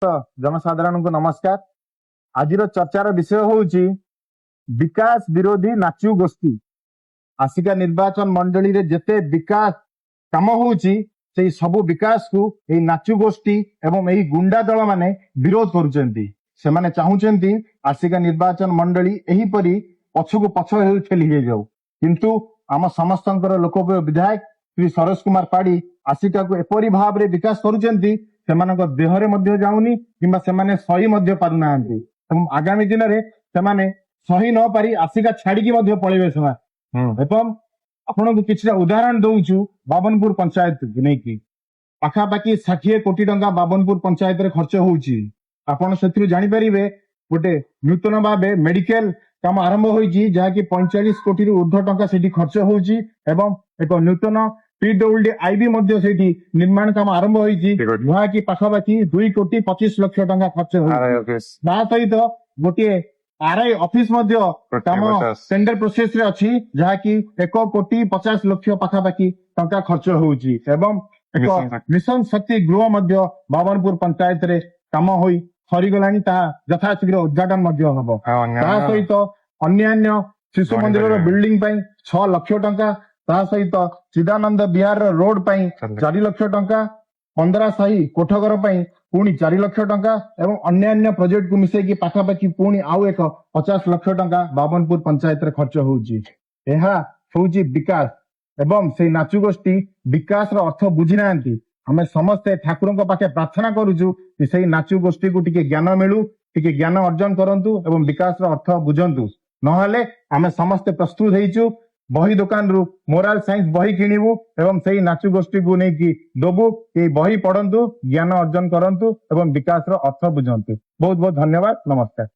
ଜନସାଧାରଣଙ୍କୁ ନମସ୍କାର। ଆଜିର ଚର୍ଚ୍ଚାର ବିଷୟ ହଉଛି ବିକାଶ ବିରୋଧୀ ନାଚୁ ଗୋଷ୍ଠୀ। ଆସିକା ନିର୍ବାଚନ ମଣ୍ଡଳୀରେ ଯେତେ ବିକାଶ କାମ ହଉଛି, ସେଇ ସବୁ ବିକାଶକୁ ଏଇ ନାଚୁ ଗୋଷ୍ଠୀ ଏବଂ ଏଇ ଗୁଣ୍ଡା ଦଳ ମାନେ ବିରୋଧ କରୁଛନ୍ତି। ସେମାନେ ଚାହୁଁଛନ୍ତି ଆସିକା ନିର୍ବାଚନ ମଣ୍ଡଳୀ ଏହିପରି ପଛକୁ ପଛ ହେଉ ଠେଲି ହେଇଯାଉ। କିନ୍ତୁ ଆମ ସମସ୍ତଙ୍କର ଲୋକପ୍ରିୟ ବିଧାୟକ ଶ୍ରୀ ସରୋଜ କୁମାର ପାଢୀ ଆସିକାକୁ ଏପରି ଭାବରେ ବିକାଶ କରୁଛନ୍ତି, ସେମାନଙ୍କ ଦେହରେ ମଧ୍ୟ ଯାଉନି କିମ୍ବା ସେମାନେ ସହି ମଧ୍ୟ ପାରୁନାହାନ୍ତି ଏବଂ ଆଗାମୀ ଦିନରେ ସେମାନେ ସହି ନ ପାରି ଆସିକା ଛାଡିକି ମଧ୍ୟ ପଳେଇବେ ସେମାନେ। ଏବଂ ଆପଣଙ୍କୁ କିଛିଟା ଉଦାହରଣ ଦଉଛୁ। ବାବନପୁର ପଞ୍ଚାୟତ ନେଇକି ପାଖାପାଖି 60 କୋଟି ଟଙ୍କା ବାବନପୁର ପଞ୍ଚାୟତରେ ଖର୍ଚ୍ଚ ହଉଛି। ଆପଣ ସେଥିରୁ ଜାଣିପାରିବେ, ଗୋଟେ ନୂତନ ଭାବେ ମେଡିକାଲ କାମ ଆରମ୍ଭ ହୋଇଛି, ଯାହାକି 45 କୋଟିରୁ ଉର୍ଦ୍ଧ୍ୱ ଟଙ୍କା ସେଠି ଖର୍ଚ୍ଚ ହଉଛି ଏବଂ ଏକ ନୂତନ ପିଡବ୍ଲ୍ୟୁଡି ଆଇବି ମଧ୍ୟ ସେଇଠି ନିର୍ମାଣ କାମ ଆରମ୍ଭ ହୋଇଛି, ଯାହାକି ପାଖାପାଖି 2 କୋଟି 25 ଲକ୍ଷ ଟଙ୍କା ଖର୍ଚ୍ଚ ହଉଛି। ତା ସହିତ ଗୋଟିଏ ଆରଆଇ ଅଫିସ ମଧ୍ୟ କାମ ଟେଣ୍ଡର ପ୍ରୋସେସ ରେ ଅଛି, ଯାହାକି 1 କୋଟି 50 ଲକ୍ଷ ପାଖାପାଖି ଟଙ୍କା ଖର୍ଚ୍ଚ ହଉଛି ଏବଂ ଏକ ମିଶନ ଶକ୍ତି ଗୃହ ମଧ୍ୟ ବାବନପୁର ପଞ୍ଚାୟତରେ କାମ ହୋଇ ସରିଗଲାଣି, ତାହା ଯଥାଶୀଘ୍ର ଉଦ୍ଘାଟନ ମଧ୍ୟ ହବ। ତା ସହିତ ଅନ୍ୟାନ୍ୟ ଶିଶୁ ମନ୍ଦିରର ବିଲ୍ଡିଂ ପାଇଁ 6 ଲକ୍ଷ ଟଙ୍କା, ତା ସହିତ ଚିଦାନନ୍ଦ ବିହାରର ରୋଡ ପାଇଁ 4 ଲକ୍ଷ ଟଙ୍କା, ପନ୍ଦରା ସାହି କୋଠଘର ପାଇଁ ପୁଣି 4 ଲକ୍ଷ ଟଙ୍କା ଏବଂ ଅନ୍ୟାନ୍ୟ ପ୍ରୋଜେକ୍ଟକୁ ମିଶେଇକି ପାଖାପାଖି ପୁଣି ଆଉ ଏକ 50 ଲକ୍ଷ ଟଙ୍କା ବାବନପୁର ପଞ୍ଚାୟତରେ ଖର୍ଚ୍ଚ ହଉଛି। ଏହା ହଉଛି ବିକାଶ ଏବଂ ସେଇ ନାଚୁ ଗୋଷ୍ଠୀ ବିକାଶର ଅର୍ଥ ବୁଝି ନାହାନ୍ତି। ଆମେ ସମସ୍ତେ ଠାକୁରଙ୍କ ପାଖେ ପ୍ରାର୍ଥନା କରୁଛୁ କି ସେଇ ନାଚୁ ଗୋଷ୍ଠୀକୁ ଟିକେ ଜ୍ଞାନ ମିଳୁ, ଟିକେ ଜ୍ଞାନ ଅର୍ଜନ କରନ୍ତୁ ଏବଂ ବିକାଶର ଅର୍ଥ ବୁଝନ୍ତୁ। ନହେଲେ ଆମେ ସମସ୍ତେ ପ୍ରସ୍ତୁତ ହେଇଛୁ, ବହି ଦୋକାନରୁ ମୋରାଲ ସାଇନ୍ସ ବହି କିଣିବୁ ଏବଂ ସେଇ ନାଚୁ ଗୋଷ୍ଠୀକୁ ନେଇକି ଦବୁ, ଏଇ ବହି ପଢନ୍ତୁ, ଜ୍ଞାନ ଅର୍ଜନ କରନ୍ତୁ ଏବଂ ବିକାଶର ଅର୍ଥ ବୁଝନ୍ତୁ। ବହୁତ ବହୁତ ଧନ୍ୟବାଦ, ନମସ୍କାର।